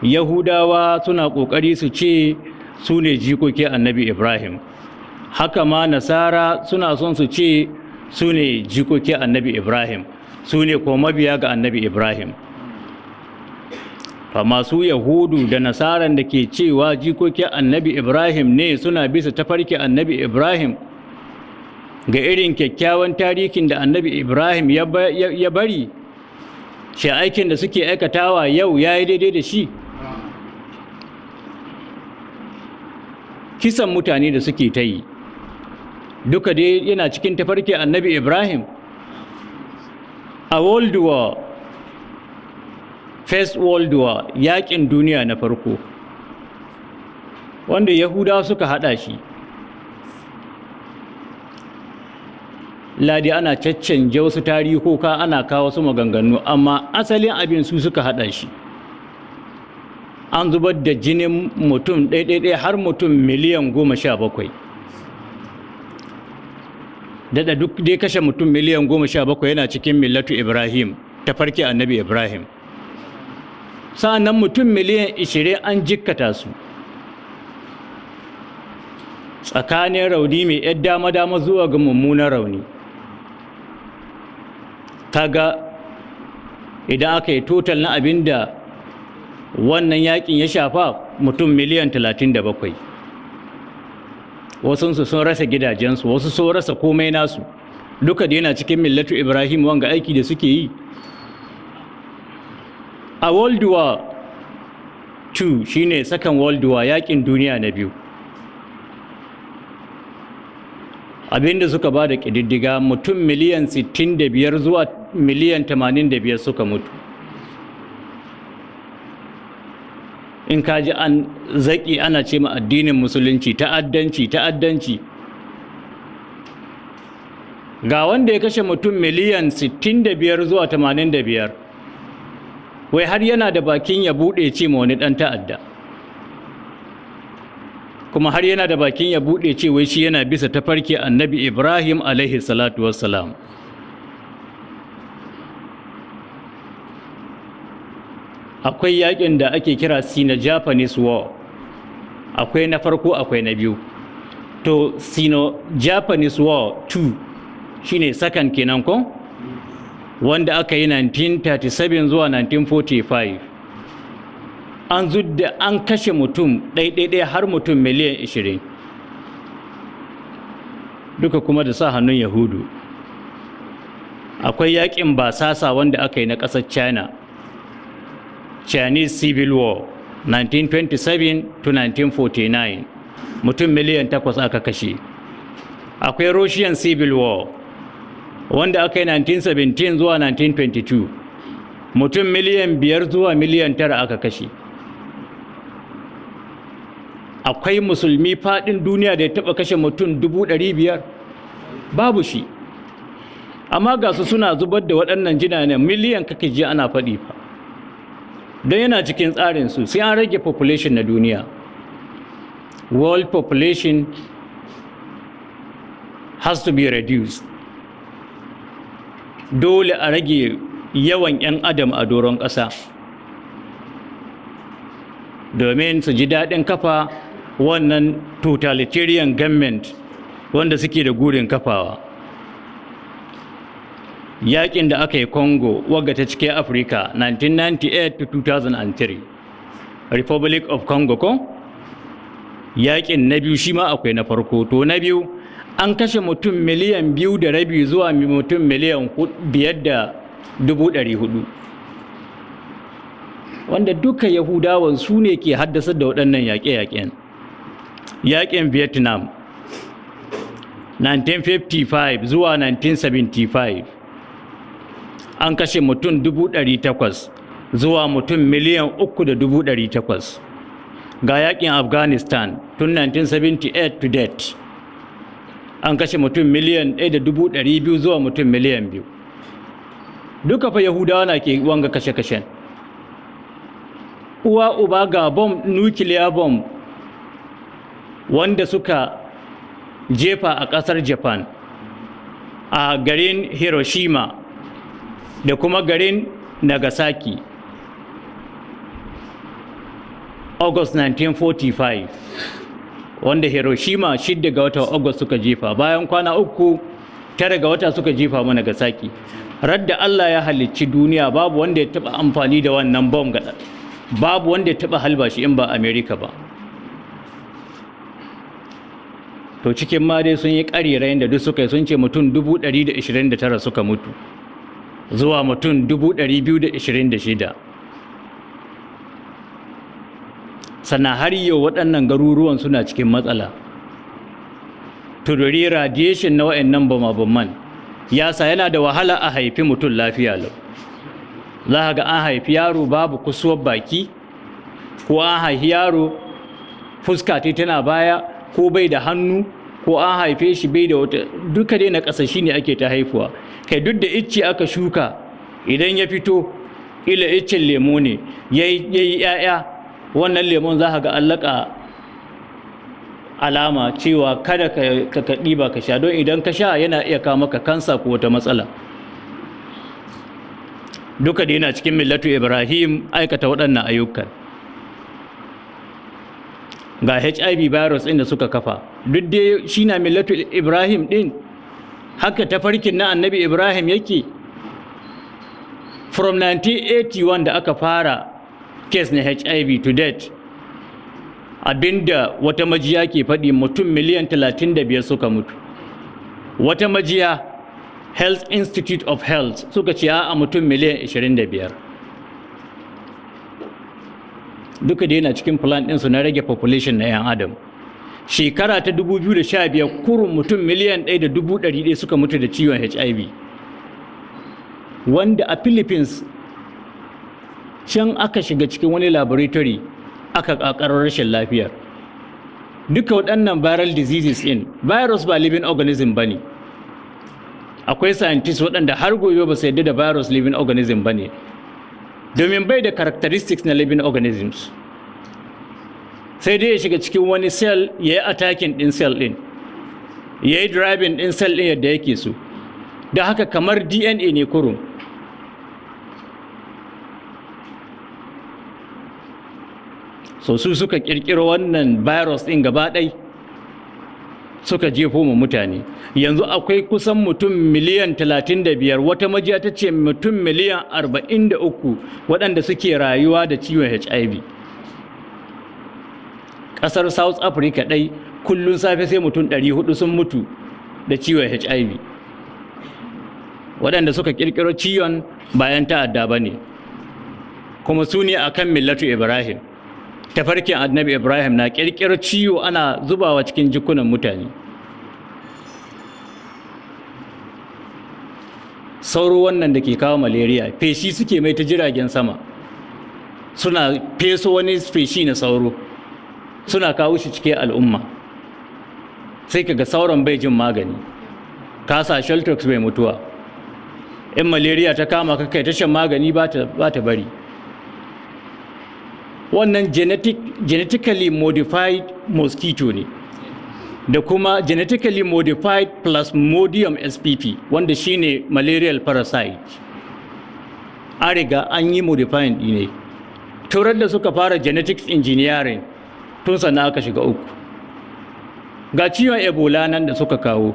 Yahudawa suna ƙoƙari su ce su ne jikoki Annabi Ibrahim, haka ma Nasara suna son su ce su ne jikoki Annabi Ibrahim, su ne ko mabiya ga Annabi Ibrahim. Amma su Yahudu da Nasaran da ke cewa jikoki Annabi Ibrahim ne suna bisa tafarki Annabi Ibrahim, ga irin kyakkyawan tarihin da Annabi Ibrahim ya bari, shi aikin da suke aikatawa yau ya yi daidai da shi? Kisan mutane da suke ta yi duka dai yana cikin tafarki Annabi Ibrahim. A World War, First World War, yakin duniya na farko, wanda Yahudawa suka hada shi, ladi ana caccanje wasu tarihoka, ana kawo wasu maganganu, amma asalin abin su suka hada shi. An zubar da jinin mutum ɗaiɗaiɗai har mutum 17 miliyan. Daɗa duk dai kashe mutum 17 miliyan yana cikin millatu Ibrahim, tafarki Annabi Ibrahim. Sa'annan mutum 20 miliyan an jikkata su, tsakanin rauni mai yar dama-dama zuwa ga mummunan rauni. Kaga idan aka yi total na abin da wannan yakin ya shafa, mutum 37 miliyan. Wasunsu sun rasa gidajensu, wasu sun rasa komai nasu. Duka da yana cikin millatu Ibrahim wanga aiki da suke yi? A World War 2, shine Second World War, yakin duniya na biyu, abinda suka ba da ƙididdiga, mutum 65 miliyan zuwa 85 miliyan suka mutu. In ka ji an zaƙi ana ce ma addinin Musulunci ta'addanci, ta'addanci, ga wanda ya kashe mutum 65 miliyan zuwa 85, wai har yana da bakin ya buɗe ce ma wani ɗan ta'adda, kuma har yana da bakin ya buɗe ce wai shi yana bisa tafarki Annabi Ibrahim alaihi salatu wassalam. Akwai yakin da ake kira Sino Japanese War. Akwai na farko, akwai na biyu. To, Sino Japanese War 2 shine second kenan ko, wanda aka yi 1937 zuwa 1945. An zudda, an kashe mutum ɗaiɗaiɗai har mutum 20 miliyan, duka kuma da sa hannun Yahudu. Akwai yakin basasa wanda aka yi na ƙasar China, Chinese Civil War, 1927 to 1949, mutum 8 miliyan aka kashe. Akwai Russian Civil War wanda aka yi 1917 zuwa 1922, mutum 5 miliyan zuwa 9 miliyan aka kashe. Akwai musulmi faɗin duniya da ya taɓa kashe mutum 500,000? Babu shi. Amma ga su suna zubar da waɗannan jinanen, miliyan kake ji ana faɗi fa, don yana cikin tsarinsu sai an rage population na duniya. World population has to be reduced. Dole a rage yawan 'yan adam a doron ƙasa domin su ji daɗin kafa wannan totalitarian government wanda suke da gurin kafawa. Yakin da aka yi Congo, wagga ta cikin Afirka, 1998 to 2003, Republic of Congo ko, yakin na biyu, shi ma akwai na farko. To, na biyu an kashe mutum 2.5 miliyan zuwa mutum 5.4 miliyan, wanda duka Yahudawan su ne ke haddasa da waɗannan yaƙe-yaƙen. Yaƙin Vietnam, 1955 zuwa 1975, an kashe mutum 800,000 zuwa mutum 3.8 miliyan. Ga yaƙin Afghanistan tun 1978 to date, an kashe mutum 1.2 miliyan zuwa mutum 2 miliyan. Duka fa Yahudawa na ke wanga kashe-kashen. Uwa uba ga bomb, nuclear bomb, wanda suka jefa a ƙasar Japan, a garin Hiroshima da kuma garin Nagasaki. August 1945, wanda Hiroshima 6 ga watan August suka jefa, bayan kwana 3, 9 ga wata suka jefa mana Nagasaki. Radda Allah ya halicci duniya babu wanda ya taba amfani da wannan bomb ga, babu wanda ya taba halba shi in ba America ba. To cikin ma dai sun yi ƙarerayin da duk suka yi, sun ce mutum 129,000 suka mutu zuwa mutum 226,000. Sannan har yau waɗannan garuruwan suna cikin matsala. Tururi radiation na wa'annan bama-baman ya sa yana da wahala a haifi mutum lafiya lau. Za ga an haifi yaro babu kusuwar baki, ko an haifi yaro fuska tana baya, ko bai da hannu, ko an haife shi bai da wata, duka dai na ƙasa ne ake ta haifuwa. Kai duk da icce aka shuka, idan ya fito ila iccen lemo ne ya yi 'ya'ya, wannan lemon za ka ga an laƙa alama cewa kada ka ɗiba ka sha, don idan ka sha yana iya kawo maka kansa ko wata matsala. Duka da yana cikin millatu Ibrahim aikata waɗannan ayyukan. Ga HIV virus ɗin da suka kafa, duk dai shi na millatu Ibrahim ɗin, haka tafarkin na Annabi Ibrahim yake. From 1981 da aka fara case na HIV to date, abinda wata majiya ke faɗi, mutum miliyan 35 suka mutu. Wata majiya, Health Institute of Health, suka ce a mutum miliyan 25. Duka da yana cikin plan ɗinsu na rage population na 'yan adam. Shekara ta 2015 kurun mutum 1,100,000 suka mutu da ciwon HIV, wanda a Philippines can aka shiga cikin wani laboratory aka ƙaƙarar rashin lafiyar. Duka waɗannan viral diseases ɗin, virus ba living organism ba ne. Akwai scientists waɗanda har gobe ba su yarda da virus living organism ba ne, domin bai da characteristics na living organisms. Sai dai ya shiga cikin wani cell, ya yi attacking ɗin cell ɗin, ya yi driving ɗin cell ɗin yadda yake so. Da haka kamar DNA ne kurum. So su suka ƙirƙiro wannan virus ɗin gaba ɗai, suka jefo mu mutane. Yanzu akwai kusan mutum miliyan 35, wata majiya ta ce mutum miliyan 43 waɗanda suke rayuwa da ciwon HIV. Ƙasar South Africa ɗai kullum safe sai mutum 400 sun mutu da ciwon HIV. Waɗanda suka ƙirƙiro ciwon bayan ta'adda ba ne, kuma su ne akan millatu Ibrahim. Tafarkin Annabi Ibrahim na ƙirƙiro ciwo ana zubawa cikin jikunan mutane. Sauro wannan da ke kawo malaria, feshi suke mai ta jiragen sama, suna feso wani feshi na sauro, suna kawo shi cikin al'umma. Sai kaga sauron bai jin magani, kasa sheltox bai mutuwa. In malaria ta kama ka, kai tashan magani ba ta bari. Wannan genetically modified mosquito ne, da kuma genetically modified Plasmodium spp, wanda shine malarial parasite. An riga an yi modifying ne. Turar da suka fara genetics engineering, tun sannan aka shiga uku. Ga ciwon Ebola nan da suka kawo,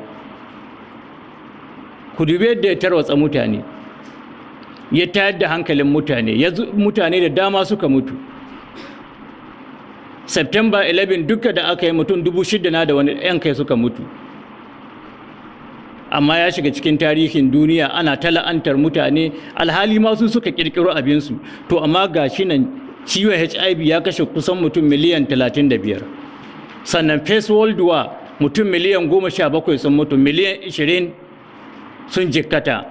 ku dubi yadda ya tarwatsa mutane, ya tayar da hankalin mutane, mutane da dama suka mutu. September 11 duka da aka yi, mutum 6,000 na da wani yan kai suka mutu, amma ya shiga cikin tarihin duniya, ana ta la'antar mutane, alhali ma su suka kirkiro abinsu. To amma ga shi nan ciwon HIV ya kashe kusan mutum miliyan 35. Sannan First World War, mutum miliyan 17 sun mutu, miliyan 20 sun jikkata.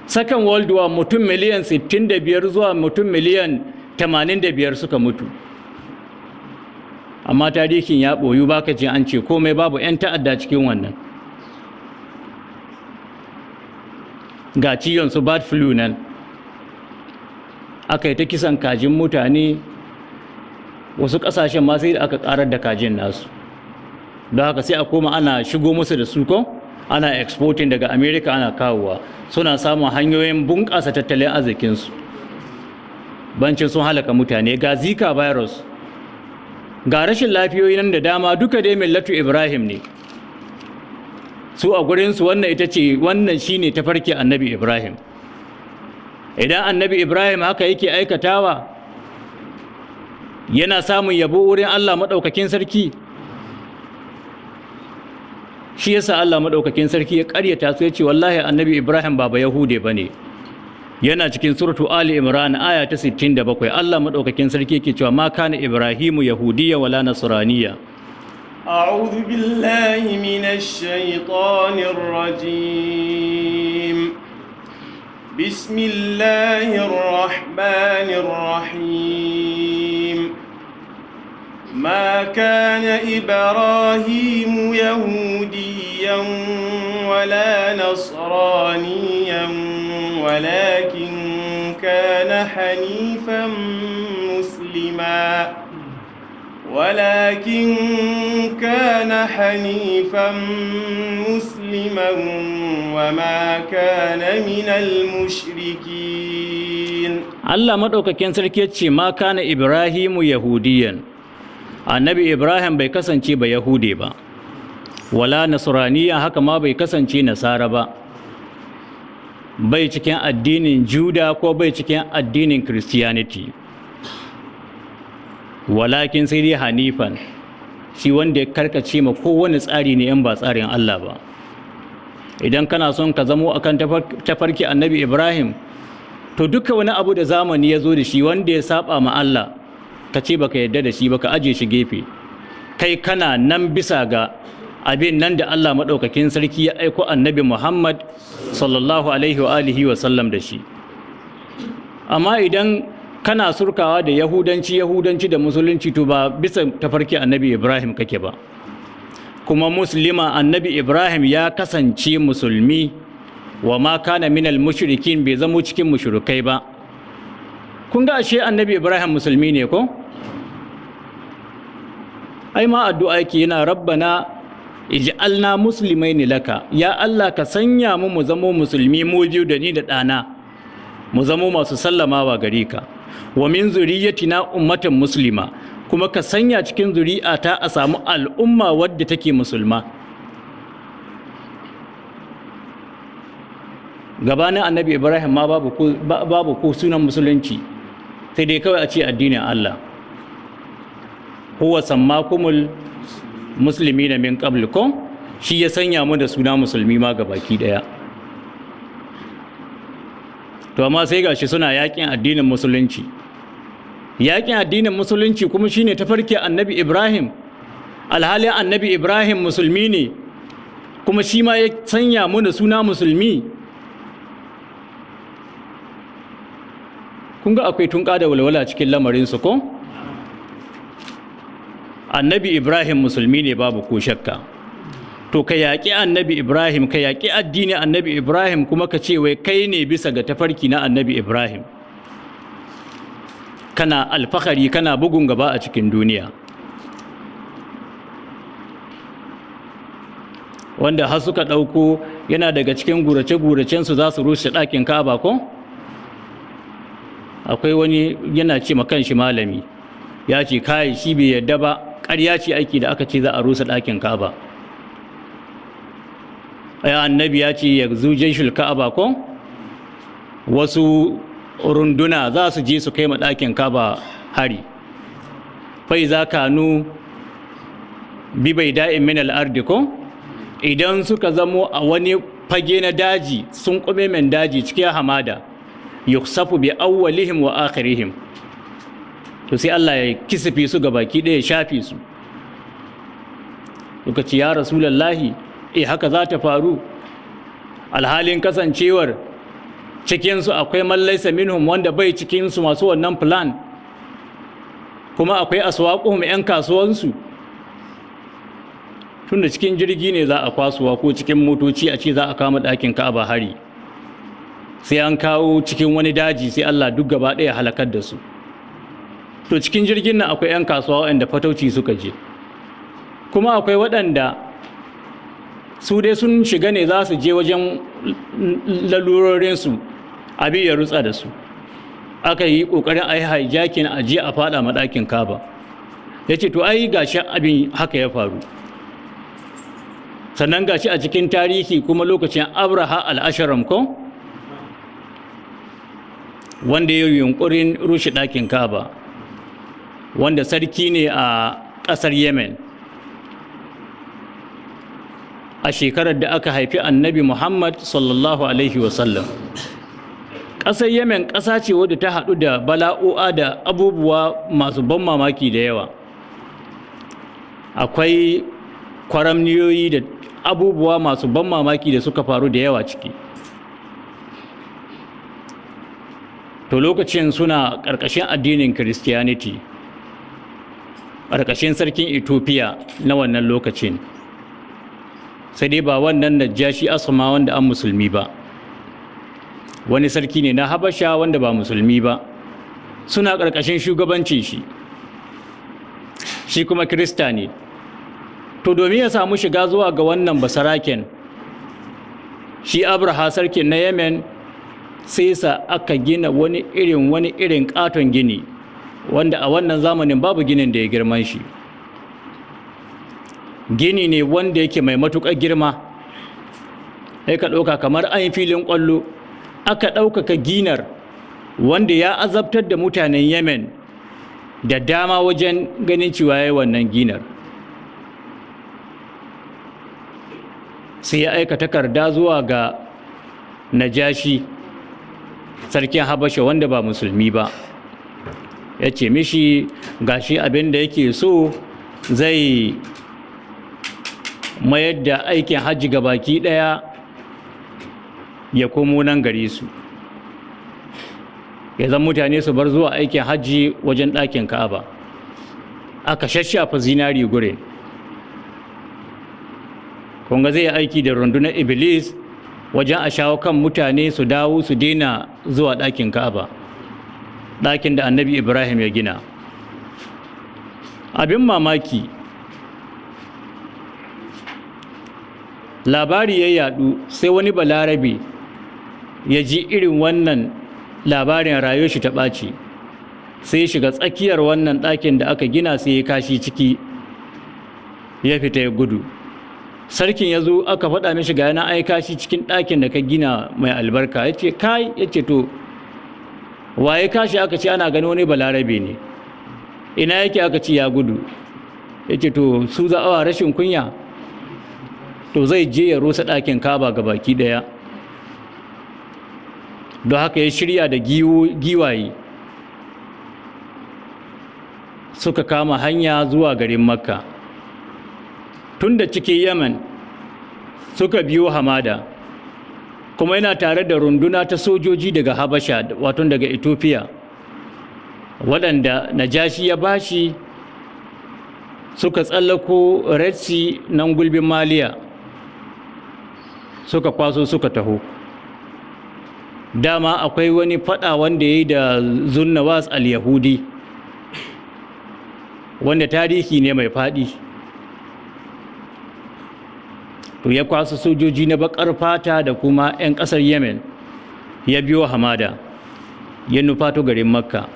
Second World War, mutum miliyan 65 zuwa mutum miliyan 85 suka mutu, amma tarihin ya ɓoyu, baka ce an ce komai, babu 'yan ta'adda cikin wannan. Ga ciwon su bird flu nan, aka yi ta kisan kajin mutane, wasu ƙasashen ma sai da aka ƙarar da kajin nasu. Don haka sai a koma ana shigo musu da su, ko ana exporting daga America ana kawowa, suna samun hanyoyin bunƙasa tattalin arzikinsu bancin sun halaka mutane. Ga Zika virus. Ga rashin lafiyoyi nan da dama, duka dai millatu Ibrahim ne. Su a gurinsu wannan ita ce, wannan shine tafarki Annabi Ibrahim. Idan Annabi Ibrahim haka yake aikatawa, yana samun yabo wurin Allah maɗaukakin sarki. Shi yasa Allah maɗaukakin sarki ya ƙaryata su, ya ce wallahi Annabi Ibrahim ba Yahude bane. Yana cikin suratu Ali Imran aya ta 67, Allah maɗaukakin sarki yake cewa ma kana Ibrahimu yahudiyya wala nasraniyya. أعوذ بالله من الشيطان الرجيم. بسم الله الرحمن الرحيم. ما كان إبراهيم يهوديا ولا نصرانيا ولكن كان حنيفا مسلما ولكن كان حنيفا مسلما وما كان من المشركين. Allah madaukakin sarki yace ma kana Ibrahimu yahudiyan, Annabi Ibrahim bai kasance ba Yahude ba, wala nasraniya, haka ma bai kasance nasara ba, bai cikin addinin Juda ko bai cikin addinin Christianity, walakin sai dai hanifan, shi wanda ya karkace ma kowane tsari ne in ba tsarin Allah ba. Idan kana son ka zamo akan tafarki Annabi Ibrahim, to duka wani abu da zamani ya zo da shi wanda ya saba ma Allah, ka ce baka yarda da shi ba, ka aje shi gefe. Kai kana nan bisa ga abin nan da Allah maɗaukakin sarki ya aiko Annabi Muhammad sallallahu alaihi wa alihi wa sallam da shi. Amma idan kana surkawa da Yahudanci, Yahudanci da Musulunci, to ba bisa tafarki Annabi Ibrahim kake ba. Kuma muslima, Annabi Ibrahim ya kasance musulmi, wa ma kana minal mushrikin, bai zamo cikin mushrikai ba. Kun ga ashe Annabi Ibrahim musulmi ne ko? Ai ma addu'a yake yana rabbana ij'alna muslimaini laka, ya Allah ka sanya mu mu zamo musulmi, mu biyu da ni da ɗana, mu zamo masu sallamawa gare ka. Wa min zuriyatina ummatan muslima, kuma ka sanya cikin zuri'ata a samu al'umma wadda take musulma. Gabanin Annabi Ibrahim ma babu ko sunan musulunci, sai dai kawai a ce addinin Allah. Huwa sammakumul muslimina min qablikum, shi ya sanya mu da suna musulmi ma gabaki daya. To amma sai gashi suna yakin addinin musulunci. Yakin addinin musulunci kuma shine tafarki Annabi Ibrahim. Alhalin Annabi Ibrahim musulmi ne, kuma shi ma ya sanya mu da suna musulmi. Kun ga akwai tunƙa da walwala cikin lamarinsu ko? Annabi Ibrahim musulmi ne babu ko shakka. To ka yaƙi Annabi Ibrahim, ka yaƙi addini Annabi Ibrahim, kuma ka ce wai kai ne bisa ga tafarki na Annabi Ibrahim. Kana alfahari, kana bugun gaba a cikin duniya. Wanda har suka ɗauko yana daga cikin gurace-guracensu za su rushe ɗakin Ka'aba ko? Akwai wani yana ce ma kanshi malami, ya ce kai shi bai yarda ba, ƙarya ce aiki da aka ce za a rusa ɗakin Ka'aba. Ai Annabi ya ce ya zuje shul Ka'aba ko? Wasu runduna za su je su kai ma ɗakin Ka'aba hari. Fai za kanu bi bai da'in min al-ardi ko? Idan suka zamo a wani fage na daji, sun kume min daji cikin hamada, yuksafu bi awwalihim wa akhirihim. To sai Allah ya kisife su gabaki ɗaya, ya shafe su. Suka ce ya Rasulullahi, haka za ta faru. Alhalin kasancewar cikinsu akwai mallaisa minhum, wanda bai cikinsu masu wannan plan, kuma akwai aswaquhum, 'yan kasuwansu. Tunda cikin jirgi ne za a kwasuwa ko cikin motoci a ce za a kama ɗakin Ka'aba hari, sai an kawo cikin wani daji, sai Allah duk gaba ɗaya halakar da su. To cikin jirgin nan akwai 'yan kasuwa waɗanda fatauci suka je, kuma akwai waɗanda su dai sun shiga ne za su je wajen lalurorinsu, abin ya rutsa da su. Aka yi ƙoƙarin a yi hijacking a je a faɗa ma ɗakin Ka'aba. Ya ce to ai gashi abin haka ya faru. Sannan gashi a cikin tarihi kuma lokacin Abraha al-Asharam ko wanda ya yi yunkurin rushe ɗakin Ka'aba, wanda sarki ne a ƙasar Yemen a shekarar da aka haifi Annabi Muhammad sallallahu alaihi wasallam. Ƙasar Yemen ƙasa ce wadda ta haɗu da bala'o'a da abubuwa masu ban mamaki da yawa. Akwai kwaramniyoyi da abubuwa masu ban mamaki da suka faru da yawa ciki. To lokacin suna ƙarƙashin addinin Christianity, ƙarƙashin sarkin Ethiopia na wannan lokacin. Sai dai ba wannan Najashi Asma wanda an musulmi ba, wani sarki ne na Habasha wanda ba musulmi ba. Suna ƙarƙashin shugabancin shi, shi kuma Kirista ne. To domin ya samu shiga zuwa ga wannan basaraken, shi Abraha sarkin na Yemen, sai sa aka gina wani irin katon gini wanda a wannan zamanin babu ginin da ya girman shi. Gini ne wanda yake mai matuƙar girma, sai ka ɗauka kamar an yi filin ƙwallo. Aka ɗaukaka ginar wanda ya azabtar da mutanen Yemen da dama wajen ganin cewa ya yi wannan ginar. Sai ya aika takarda zuwa ga Najashi sarkin Habasha wanda ba musulmi ba, ya ce mishi gashi abin da yake so, zai mayar da aikin hajji ga baki ɗaya ya komo nan gare su, ya zan mutane su bar zuwa aikin hajji wajen ɗakin Ka'aba. Aka shashafa zinari gurin. Kunga zai aiki da rundunar Iblis wajen a shawo kan mutane su dawo su daina zuwa ɗakin Ka'aba, ɗakin da Annabi Ibrahim ya gina. Abin mamaki, labari ya yadu, sai wani Balarabe ya ji irin wannan labarin, rayuwar shi ta ɓaci, sai shiga tsakiyar wannan ɗakin da aka gina, sai ya kashi ciki, ya fita ya gudu. Sarkin ya zo, aka faɗa mishi ga yana aika shi cikin ɗakin da ka gina mai albarka. Ya ce kai, ya ce to waye kashi? Aka ce ana gani wani Balarabe ne. Ina yake? Aka ce ya gudu. Ya ce to su za a rashin kunya, to zai je ya rusa ɗakin Kaba ga baki ɗaya. Don haka ya shirya da giwaye, suka kama hanya zuwa garin Makka. Tun da cikin Yemen suka biyo hamada, kuma yana tare da runduna ta sojoji daga Habasha, wato daga Ethiopia, waɗanda Najashi ya bashi. Suka tsallako Red Sea nan, gulbin Maliya, suka kwaso suka taho. Dama akwai wani fada wanda ya yi da Zunnawas al-Yahudi, wanda tarihi ne mai faɗi. To ya kwaso sojoji na bakar fata da kuma 'yan ƙasar Yemen, ya biyo hamada, ya nufato garin Makka.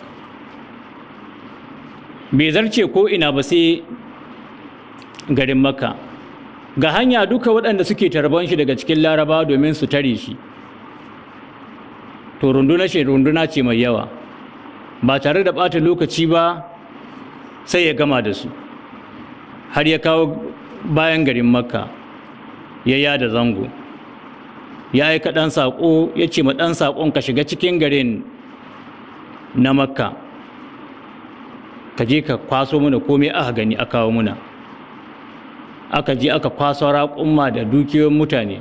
Bai zarce ko ina ba sai garin Makka. Ga hanya duka waɗanda suke tarban shi daga cikin Laraba domin su tare shi. To runduna ce, runduna ce mai yawa. Ba tare da ɓata lokaci ba sai ya gama da su, har ya kawo bayan garin Makka, ya yada zango. Ya aika ɗan saƙo, ya ce ma ɗan saƙon, "Ka shiga cikin garin na Makka, ka je ka kwaso mana komai aka gani a kawo muna." Aka je aka kwaso raƙumma da dukiyoyin mutane.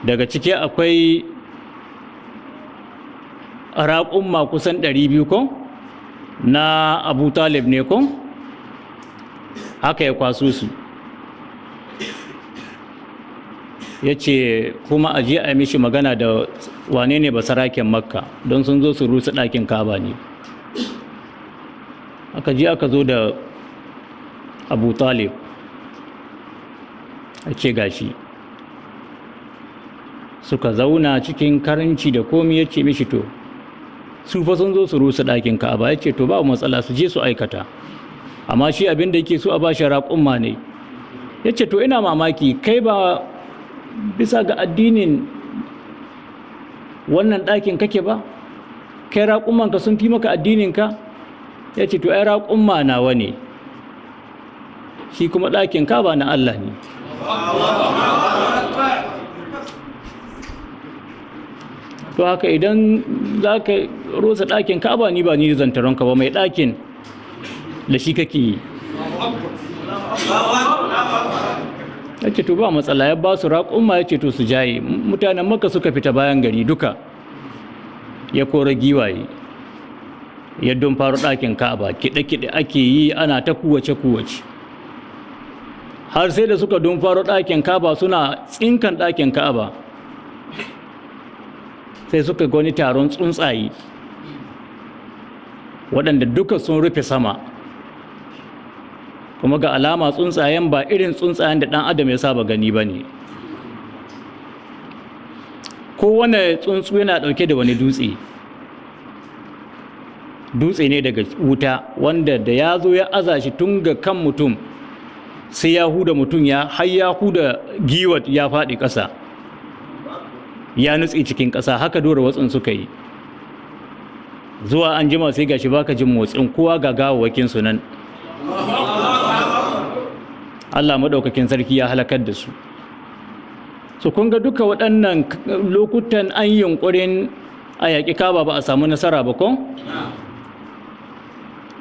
Daga ciki akwai raƙumma kusan 200 ko na Abu Talib ne ko, haka ya kwaso su. Ya ce kuma a je a mishi magana da wane ne basaraken Makka, don sun zo su rusa ɗakin Kaba ne. Aka je aka zo da Abu Talib, a ce gashi. Suka zauna cikin karanci da komi. Ya ce mishi to su fa sun zo su rusa ɗakin Ka'aba. Ya ce to ba matsala, su je su aikata. Amma shi abin da yake so a bashi raƙumma ne. Ya ce to ina mamaki, kai ba bisa ga addinin wannan ɗakin kake ba, kai raƙummanka sun fi maka addininka? Ya ce to ai raƙumma nawa ne, shi kuma ɗakin ka ba na Allah ne. To haka idan za ka rosa ɗakin ka ba, ni ba ni zantaronka ba, mai ɗakin da shi kake yi. Ya ce to ba matsala, ya ba su raƙumma, ya ce to su jaye. Mutanen Makka suka fita bayan gari duka, ya kora giwaye, ya don faru ɗakin Ka'aba, kiɗe-kiɗe ake yi, ana ta kuwace-kuwace, har sai da suka don faru ɗakin Ka'aba, suna tsinkan ɗakin Ka'aba, sai suka ga wani taron tsuntsaye waɗanda duka sun rufe sama, kuma ga alama tsuntsayen ba irin tsuntsayen da ɗan adam ya saba gani ba ne. Kowane tsuntsu yana ɗauke da wani dutse, dutse ne daga wuta, wanda da ya zo ya aza shi tun ga kan mutum sai ya huda mutum, ya har ya huda giwat, ya faɗi ƙasa, ya nutse cikin ƙasa. Haka dora watsin suka yi. Zuwa an jima sai gashi baka jin motsin kowa, ga gawawwakin su nan. Allah maɗaukakin sarki ya halakar da su. So kun ga duka waɗannan lokutan an yunƙurin a yaƙi Ka'aba, ba a samu nasara ba ko?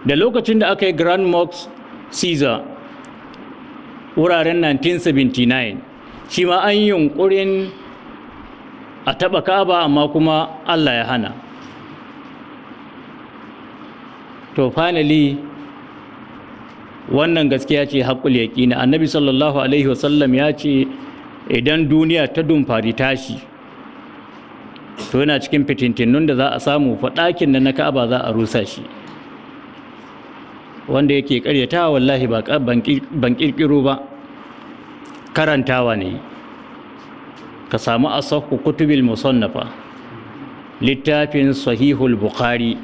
Da lokacin da aka yi Grand Mosque Caesar wuraren 1979, shi ma an yunƙurin a taɓa Ka'aba, amma kuma Allah ya hana. To finally wannan gaskiya ce, haƙƙul yaƙini. Annabi sallallahu alaihi wasallam ya ce idan duniya ta dumfari tashi, to yana cikin fitintinnun da za a samu fa ɗakin da na Ka'aba za a rusa shi. Wanda yake ƙaryatawa, wallahi ba ban ƙirƙiro ba, karantawa ne. Ka samu asahhu kutubil musannafa, littafin Sahihul Bukhari,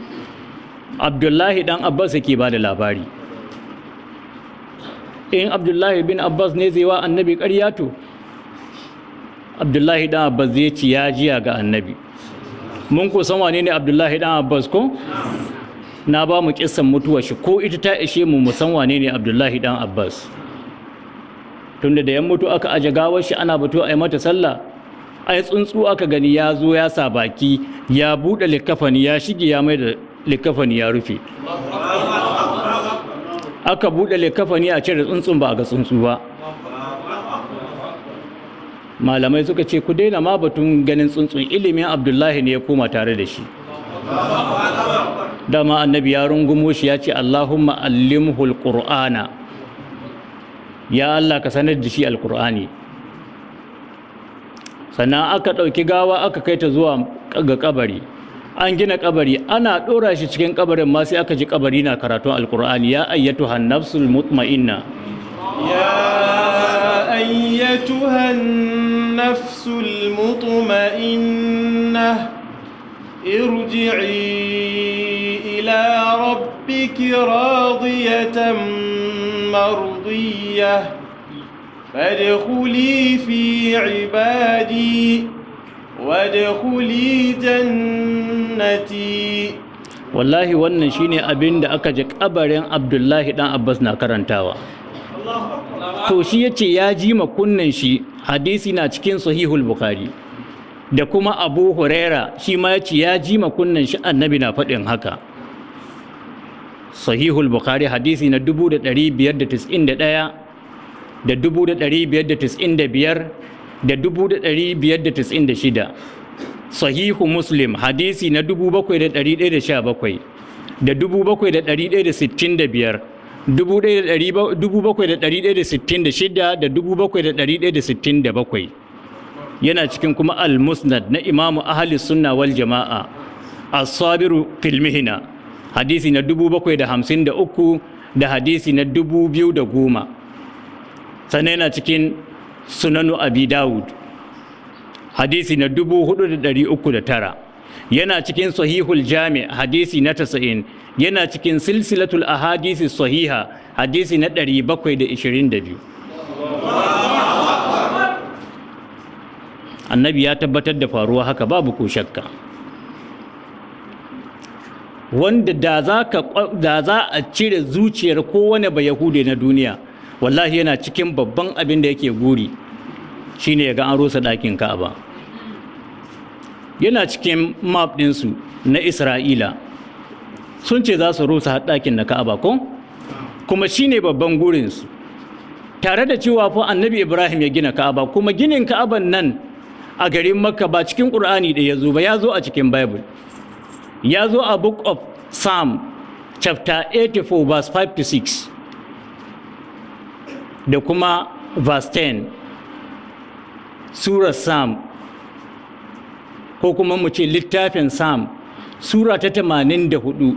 Abdullahi dan Abbas yake ba da labari. In Abdullahi bin Abbas ne zai wa annabi ƙarya, to Abdullahi dan Abbas zai ci ya jiya ga annabi. Mun ko san wane ne Abdullahi dan Abbas ko? Na ba mu kissan mutuwar shi, ko ita ta ishe mu mu san wane ne Abdullahi dan Abbas. Tunda da yan mutu aka aje gawar shi, ana batu a yi mata sallah, ai tsuntsu aka gani ya zo ya sa baki, ya buɗe likkafani, ya shige, ya mai da likkafani ya rufe. Aka buɗe likkafani a cire tsuntsun, ba a ga tsuntsu ba. Malamai suka ce ku daina ma batun ganin tsuntsun, ilimin Abdullahi ne ya koma tare da shi. Dama annabi ya rungumo shi ya ce Allahumma allimhul qur'ana, ya Allah ka sanar da shi alqur'ani. Sannan aka ɗauki gawa aka kai ta zuwa ga kabari, an gina kabari, ana ɗora shi cikin kabarin ma sai aka ji kabari na karatun alqur'ani, ya ayyatuhan nafsul mutma'inna, ya ayyatuhan nafsul mutma'inna irji'i ila rabbiki radiyatan mardiyah fadkhuli fi ibadi wadkhuli jannati. Wallahi wannan shine abin da aka ji kabarin Abdullahi dan Abbas na karantawa. To shi yace ya ji ma kunnan shi, hadisi na cikin Sahihul Bukhari. Da kuma Abu Huraira shi ma yace ya ji ma kunnan shi annabi na faɗin haka. Sahihul Bukhari hadisi na 1591 da 1595 da 1596. Sahihu Muslim hadisi na 7117 da 7165, 7166 da 7167. Yana cikin kuma Al-Musnad na Imamu Ahli Sunna wal Jama'a As-Sabiru fil Mihna hadisi na 753 da hadisi na 2010. Sannan yana cikin Sunanu Abi Dawud hadisi na 4309. Yana cikin Sahihul Jami hadisi na 90. Yana cikin Silsilatul Ahadisi Sahiha, hadisi na 722. Annabi ya tabbatar da faruwa haka, babu ko shakka. Wanda da za a cire zuciyar kowane ba Yahude na duniya, wallahi yana cikin babban abin da yake guri shine ya ga an rusa ɗakin Ka'aba. Yana cikin map ɗinsu na Isra'ila, sun ce za su rusa ɗakin na Ka'aba ko? Kuma shine babban gurinsu, tare da cewa fa Annabi Ibrahim ya gina Ka'aba. Kuma ginin Ka'aban nan a garin Makka ba cikin Ƙur'ani da ya zo ba, ya zo a cikin Bible. Ya zo a Book of Psalm chapter 84 verse 5 to 6 da kuma verse 10. Surar Psalm, ko kuma mu ce littafin Psalm, sura ta 84,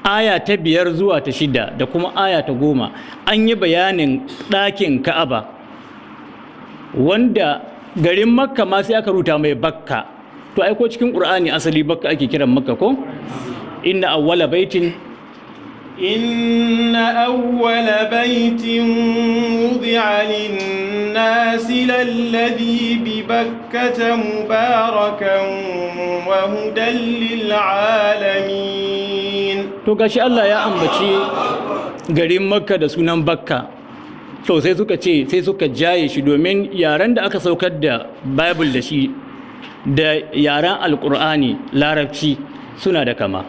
aya ta 5 zuwa ta 6 da kuma aya ta 10, an yi bayanin ɗakin Ka'aba, wanda garin Makka ma sai aka ruta mai Bakka. To ai ko cikin Qur'ani asali Bakka ake kiran Makka ko? Inna awwala baitin Inna awwala baitin wudi'a lin-nasi lalladhi bi Bakkata mubarakan wa hudan lil-alamin. To gashi Allah ya ambaci garin Makka da sunan Bakka. To sai suka ce, sai suka jaye shi, domin yaren da aka saukar da Bible da shi da yaren Alkur'ani Larabci suna da kama.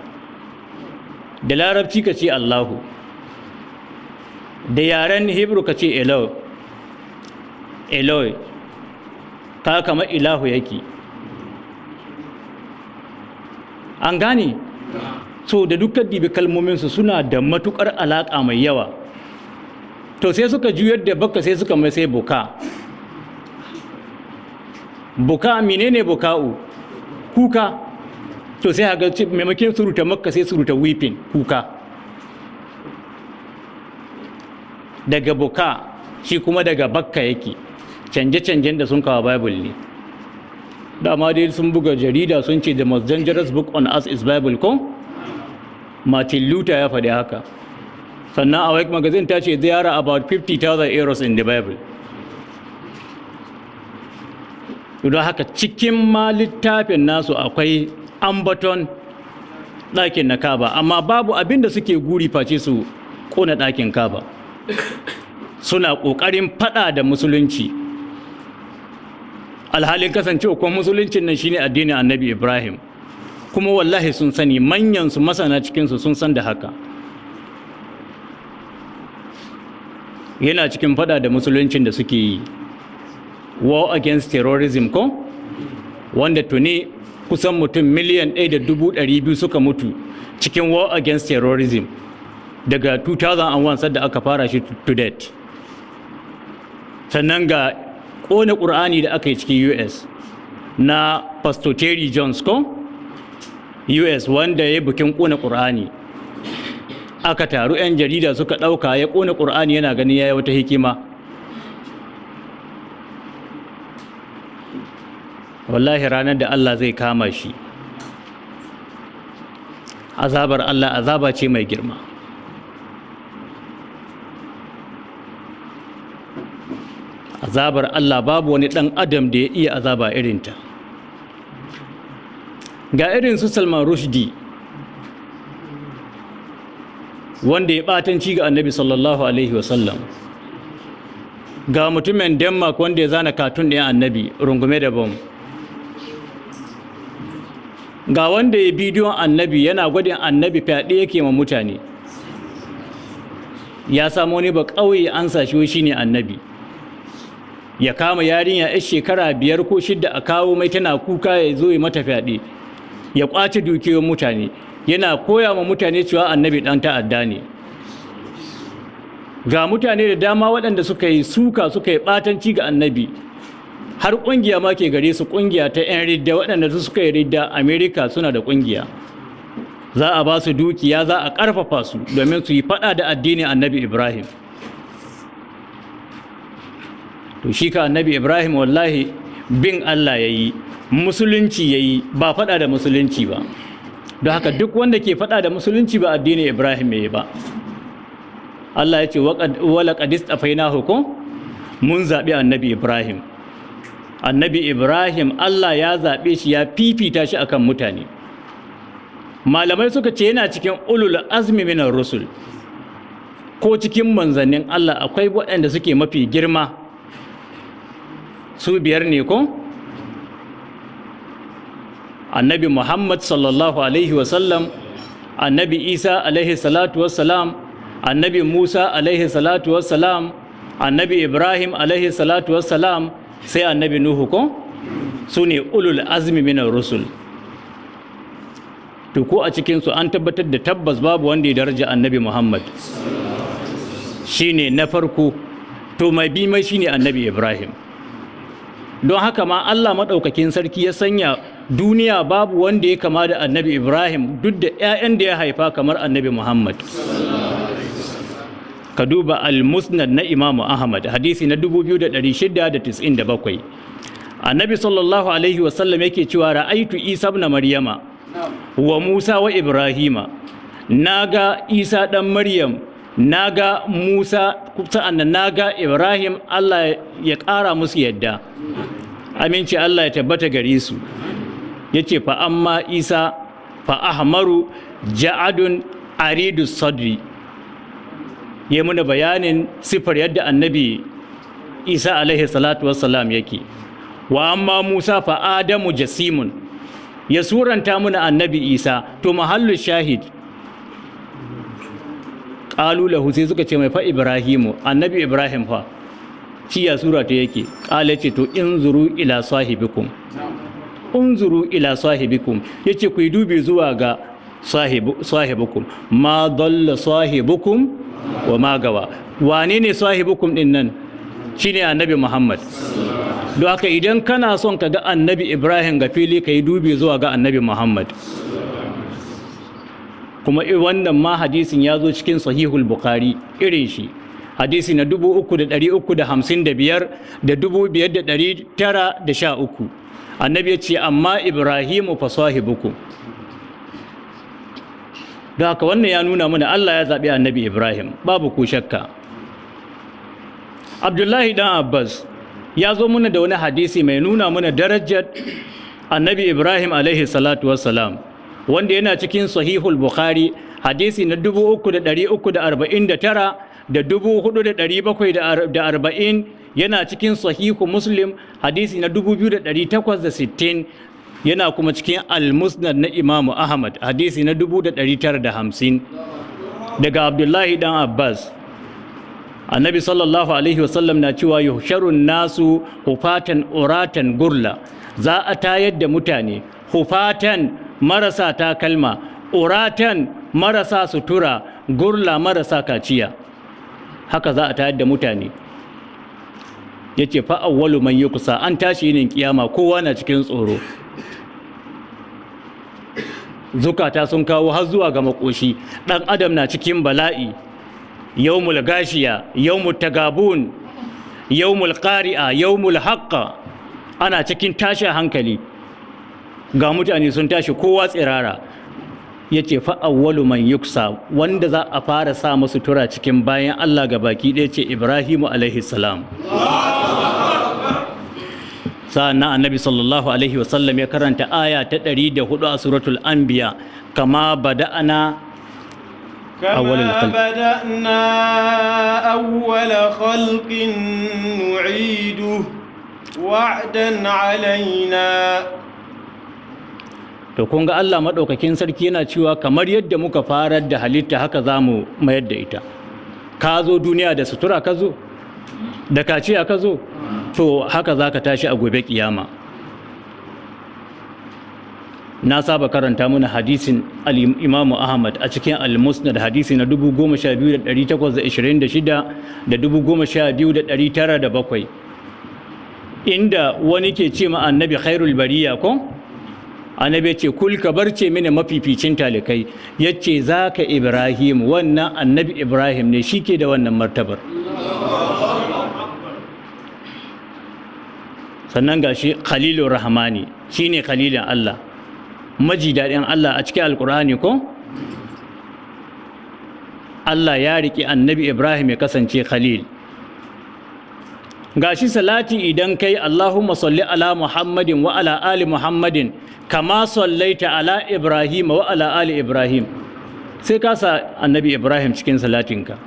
Da Larabci ka ce Allahu, da yaren Hebrew ka ce Eloi, Eloi ka kama ilahu yake. An gane? So da dukkan dibi kalmominsu suna da matukar alaƙa mai yawa. To sai suka juyar da Bakka, sai suka mai sai Buka. Buka menene buka'u? Kuka. To sai haka maimakon suruta Makka sai suruta weeping, kuka. Daga buka, shi kuma daga Bakka yake. Canje-canjen da sun kawo Bible ne. Dama dai sun buga jarida sun ce the most dangerous book on earth is Bible ko? Martin Luther ya faɗi haka. Sannan Awake magazine ta ce there are about 50,000 errors in the Bible. Don haka cikin ma littafin nasu akwai ambaton ɗakin na Ka'aba, amma babu abin da suke guri face su ƙona ɗakin Ka'aba. Suna ƙoƙarin faɗa da musulunci, alhalin kasancewa kuma musuluncin nan shine addinin Annabi Ibrahim. Kuma wallahi sun sani, manyan su masana cikinsu sun san da haka. Yana cikin fada da musuluncin da suke yi, war against terrorism ko, wanda tuni kusan mutum 1,200,000 suka mutu cikin war against terrorism daga 2001 sadda aka fara shi to date. Sannan ga ƙone ƙur'ani da aka yi cikin US na Pastor Terry Jones ko, US, wanda ya yi bikin ƙone ƙur'ani, aka taru 'yan jarida suka ɗauka, ya ƙone ƙur'ani yana ganin ya yi wata hikima. Wallahi ranar da Allah zai kama shi, azabar Allah azaba ce mai girma. Azabar Allah babu wani ɗan adam da ya iya azaba irinta. Ga irin su Salman Rushdie, wanda ya ɓatanci ga Annabi sallallahu alaihi wasallam. Ga mutumin Denmark wanda ya zana katun ɗin Annabi rungume da bom. Ga wanda ya bidiyon Annabi yana gwadin Annabi fyaɗe yake ma mutane. Ya samu wani ba ƙauye an sashi shi ne Annabi. Ya kama yarinya 'yar shekara 5 ko 6 a kawo mai tana kuka, ya zo ya mata fyaɗe, ya ƙwace dukiyoyin mutane, yana koya ma mutane cewa Annabi ɗan ta'adda ne. Ga mutane da dama waɗanda suka yi suka, suka yi ɓatanci ga Annabi, har ƙungiya ma ke gare su, ƙungiya ta 'yan ridda, waɗanda su suka yi ridda Amerika suna da ƙungiya. Za a ba su dukiya, za a ƙarfafa su domin su yi faɗa da addinin Annabi Ibrahim. To shi ka Annabi Ibrahim wallahi bin Allah ya yi, musulunci ya yi, ba faɗa da musulunci ba. Don haka duk wanda ke faɗa da musulunci ba addinin Ibrahim ya yi ba. Allah ya ce wala qad istafainahu, ko mun zaɓi annabi Ibrahim. Annabi Ibrahim Allah ya zaɓe shi, ya fifita shi akan mutane. Malamai suka ce yana cikin ulul azmi minar rusul. Ko cikin manzannin Allah akwai waɗanda suke mafi girma, su 5 ne ko? Annabi Muhammad sallallahu alaihi wasallam, annabi Isa alaihi salatu wassalam, annabi Musa alaihi salatu wassalam, annabi Ibrahim alaihi salatu wassalam, sai annabi Nuhu ko? Su ne ulul azmi minar rusul. To ko a cikinsu an tabbatar da tabbas babu wanda ya daraja annabi Muhammad, shine na farko. To mai bi mai shine annabi Ibrahim. Don haka ma Allah maɗaukakin sarki ya sanya duniya babu wanda ya kama da annabi Ibrahim duk da 'ya'yan da ya haifa kamar annabi Muhammad. Ka duba al-Musnad na Imam Ahmad, hadisi na 2697. Annabi sallallahu alaihi wasallam yake cewa ra'aitu Isa ibn Maryama wa Musa wa Ibrahima. Naga Isa dan Maryam, naga Musa, sa'annan naga Ibrahim, Allah ya ƙara musu yadda, aminci Allah ya tabbata gare su. Yace fa amma Isa fa ahmaru ja'adun aridu sadri. Ya muna bayanin sifar yadda annabi Isa alaihi salatu wassalam yake. Wa amma Musa fa Adamu jasimun. Ya suranta muna annabi Isa. To mahallu shahid, qalu lahu, sai suka ce mai fa Ibrahimu, annabi Ibrahim fa shi ya sura ta yake? Qala ce to inzuru ila sahibikum, unzuru ila sahibikum. Yace ku yi dubi zuwa ga sahibukum, ma dalla sahibukum wa ma gawa. Wane ne sahibukum din nan? Shine annabi Muhammad. Don haka idan kana son ka ga annabi Ibrahim ga fili, ka yi dubi zuwa ga annabi Muhammad. Kuma wannan ma hadisin ya zo cikin sahihul Bukhari, irin shi hadisi na 3355 da 5913. Annabi ya ce amma Ibrahimu fa sahibukum. Don haka wannan ya nuna mana Allah ya zaɓi annabi Ibrahim, babu ko shakka. Abdullahi dan Abbas ya zo muna da wani hadisi mai nuna mana darajar annabi Ibrahim alaihi salatu wassalam, wanda yana cikin sahihul Bukhari, hadisi na 3349 da 4740. Yana cikin sahihu Muslim, hadisi na 2860. Yana kuma cikin al-Musnad na Imam Ahmad, hadisi na 1950, daga Abdullahi dan Abbas. Annabi sallallahu alaihi wasallam na cewa yuhsharun nasu hufatan uratan gurla. Za a tayar da mutane hufatan, marasa takalma, uratan, marasa sutura, gurla, marasa kaciya. Haka za a tayar da mutane. Yace fa awwalu man yuqsa. An tashi yinin kiyama, kowa na cikin tsoro, zukata sun kawo har zuwa ga makoshi, dan adam na cikin bala'i. Yawmul gashiya, yawmut tagabun, yawmul qari'a, yawmul haqqa. Ana cikin tashin hankali, ga mutane sun tashi kowa tsirara. Yace fa awwalu man yuksa, wanda za a fara sa musu tura cikin bayan Allah ga baki ɗaya, ce Ibrahimu alaihi salam. Sa'annan annabi sallallahu alaihi wasallam ya karanta aya ta 104 a suratul Anbiya, kama bada'ana كما بدأنا أول خلق نعيده وعدا علينا. To kun ga Allah madaukakin sarki yana cewa kamar yadda muka farar da halitta haka zamu mayar da ita. Ka zo duniya da sutura, ka zo da kaciya, ka zo, to haka zaka tashi a gobe kiyama. Na saba karanta mana hadisin al-Imam Ahmad a cikin al-Musnad, hadisi na 12826 da 12907, inda wani ke ce ma annabi khairul bariya ko? Annabi ya ce kul, ka barce mini mafificin talikai. Yace zaka Ibrahim, wannan annabi Ibrahim ne shike da wannan martabar. Sannan gashi Khalilur Rahmani, shine khalilin Allah. Maji daɗin Allah a cikin Alƙur'ani ko? Allah ya riƙe annabi Ibrahim ya kasance Khalil. Gashi salati idan kai Allahumma salli ala Muhammadin wa ala ali Muhammadin kama sallaita ala Ibrahim wa ala ali Ibrahim, sai ka sa annabi Ibrahim cikin salatinka,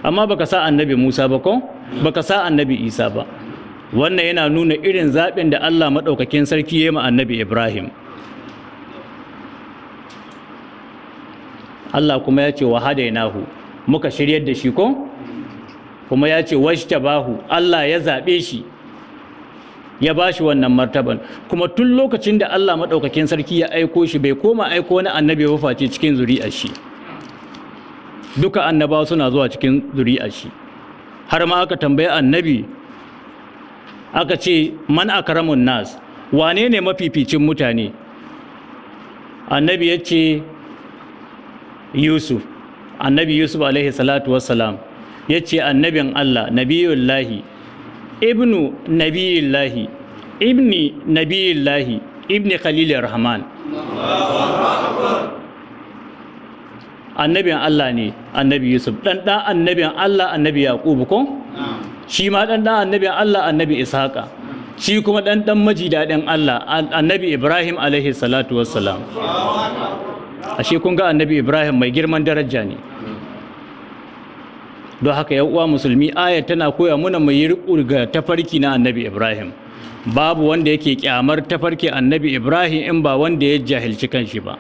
amma baka sa annabi Musa ba ko baka sa annabi Isa ba. Wannan yana nuna irin zaɓin da Allah maɗaukakin sarki ya yi ma annabi Ibrahim. Allah kuma ya ce wa hadainahu, muka shiryar da shi ko? Kuma ya ce washtabahu, Allah ya zaɓe shi, ya ba shi wannan martaban. Kuma tun lokacin da Allah maɗaukakin sarki ya aiko shi bai koma aiko wani annabi ba face cikin zuri'ar shi. Duka annabawa suna zuwa cikin zuri'ar shi. Har ma aka tambayi annabi, aka ce man akramun nas, wane ne mafificin mutane? Annabi ya ce Yusuf, annabi Yusuf alaihi salatu wassalam, ya ce annabin Allah, nabiyullahi, ibnu nabiyullahi, ibni nabiyullahi, ibni khalilir rahman. Annabin Allah ne annabi Yusuf, dan dan annabin Allah annabi Yaqub ko? Shi ma dan dan annabin Allah annabi Ishaqa, shi kuma dan dan maji dadin Allah annabi Ibrahim alaihi salatu wassalam. Ashe kun ga annabi Ibrahim mai girman daraja ne. Don haka yan uwa musulmi, aya tana koya muna mu yi riƙo ga tafarki na annabi Ibrahim. Babu wanda yake kyamar tafarki annabi Ibrahim in ba wanda ya jahilci kanshi ba.